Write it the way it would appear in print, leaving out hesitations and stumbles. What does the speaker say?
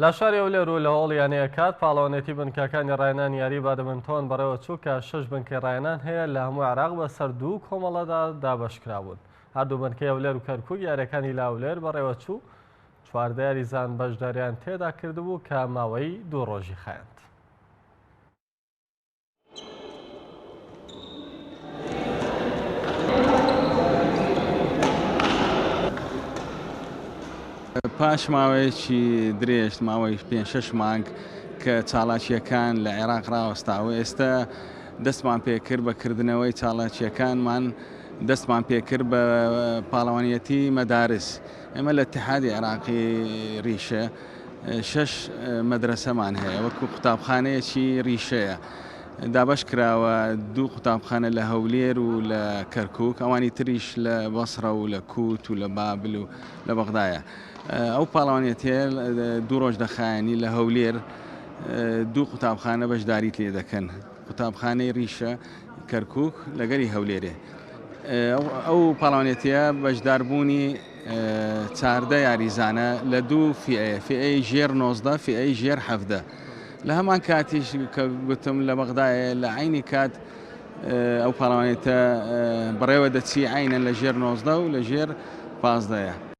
لە شاری هەولێر و لە هۆڵی یانەی ئەکاد پاڵەوانێتی بنکەکانی ڕاهێنان یاری بادمنتۆن بەڕێوەچوو کە شەش بنکەی ڕاهێنان هەیە لە هەموو عێراق بەسەر دوو کۆمەڵەدا دابەشکرابوون. هەردوو بنکەی هەولێر و کەرکوک یاریەکانی لە هەولێر بەڕێوەچوو، 14 یاریزان بەشداریان تێدا کردبوو کە ماوەی دوو ڕۆژی خایاند. پاش ماوەیەکی درێژ، ماوەی پێنج شەش مانگ کە چالاکییەکان لە عێراق ڕاوەستا و ئێستا دەستمان پێکرد بە کردنەوەی چالاکییەکانمان، دەستمان پێکرد بە پاڵەوانیەتی مەدارس. ئێمە لە ئیتیحادی عێراقی ڕیشە شەش مەدرەسەمان هەیە وەکو قوتابخانەیەکی ڕیشەیە دابەش کراوە دوو قوتابخانە لە هەولێر و لە کەرکک ئەوانی تریش لە بەسڕە و لە کووت و لە بابل و لە بەغدایە ئەو پاڵەوانێتیە دوو ڕۆژ دەخایەنی لە هەولێر دوو قوتابخانە بەشداریت لێ دەکەن قوتابخانەی ڕیشە کەرکک لەگەری هەولێرێ ئەو پاڵەوانێتیە بەشداربوونی 14 یاریزانە لە دوو فیئەیە، فیئەی ژێر 19، فیئەی ژێر 17. لە هەمان کاتیش کە گوتم لە بەغدایە لە عەینی کات ئەو پاڵەوانێتە بەڕێوە دەچی عەینەن لە ژێر 19 و لە ژێر 15ەیە.